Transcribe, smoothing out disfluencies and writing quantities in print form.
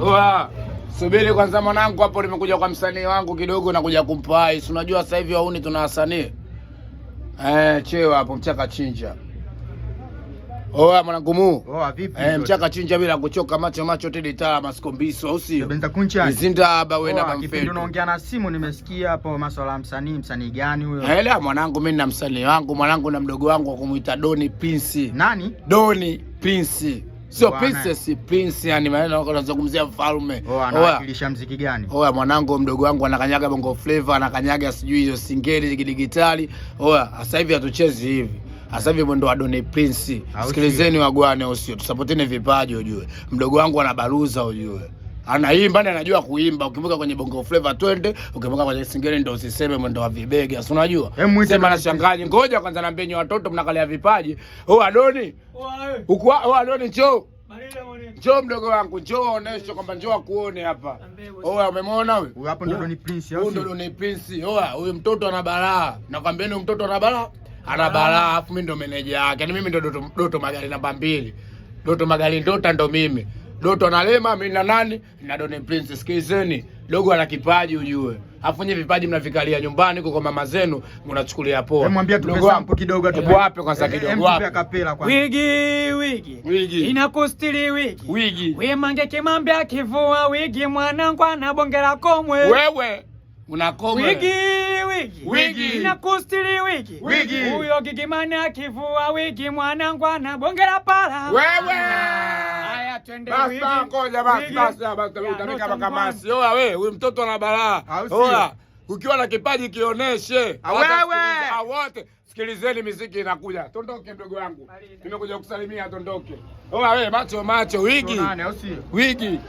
Oa. Subiri kwanza mwanangu, hapo nimekuja kwa msanii wangu kidogo na kuja kumpa ice. Unajua sasa hivi wauni tuna wasanii. Eh, chewa hapo mchaka chinja. Oa mwanangu mu. Oa vipi? Eh, mchaka chinja bila kuchoka, macho macho tedi taa masikombiso au sio? Benza kuncha. Izinda aba wena Oa, kipindi bamfetu. unaongea na simu nimesikia hapo masuala ya msanii, msanii gani huyo? Hela mwanangu, mimi na msanii wangu mwanangu na mdogo wangu wa kumuita Doni Prince. Nani? Doni Prince. Sio Bwana. princess, prince, yani maneno yako unazungumzia mfalme. Oa, anawakilisha mziki gani? Oya mwanangu, mdogo wangu anakanyaga bongo flavor, anakanyaga sijui hiyo singeli kidigitali. Oya, sasa hivi hatuchezi hivi. Sasa hivi mwendo wa Doni Prince. Au Sikilizeni wagwane, usio tusapoteni vipaji ujue. Mdogo wangu anabaruza ujue. Anaimba na anajua kuimba. Ukimweka kwenye bongo flavor twende, ukimweka kwenye singeli ndio usiseme mwendo wa vibega, si unajua? Hem, mwite Sema Doni na shangazi, ngoja kwanza niambie nyinyi watoto mnakalia vipaji. Oya Doni, uko oya Doni njoo. Njoo mdogo wangu, njoo oneshe kwamba njoo akuone hapa. Oya, umemwona huyu? Huyu hapo ndo Doni Prince au Huyu ndo sio? Doni Prince. Oya, huyu mtoto ana balaa. Nakwambieni huyu mtoto ana balaa. Ana balaa, afu mimi ndo meneja yake. Yaani mimi ndo Doto Magari namba 2. Doto Magari Ndota ndo mimi. Doto analema, mimi na nani? Na Doni Prince. Sikilizeni, dogo ana kipaji ujue. Afu nyinyi vipaji mnavikalia nyumbani huko kwa mama zenu, mnachukulia poa. Hem, mwambie atupe Mdogo wangu, sample kidogo atupe. Hebu wape kwanza Eh, hem, kidogo tupe wape. akapela kwanza. Wigi wigi Wigi. inakustiri wigi Wigi. wimange kimambi akivua wigi mwanangu anabongera komwe Wewe unakoma. wigi wigi Wigi. inakustiri wigi Wigi. huyo gigimani akivua wigi mwanangu anabongera pala. Wewe! Haya twende Basi wigi. ngoja basi Wigi. basi basi Ya, utamika Doto makamasi. Oa wewe, huyu mtoto ana balaa. Au sio? Oa, ukiwa na kipaji kioneshe. Ah, wewe! Ah, wote sikilizeni miziki inakuja. Tondoke mdogo wangu. Nimekuja kusalimia tondoke. Oa wewe, macho macho wigi. Tuonane au sio? Wigi.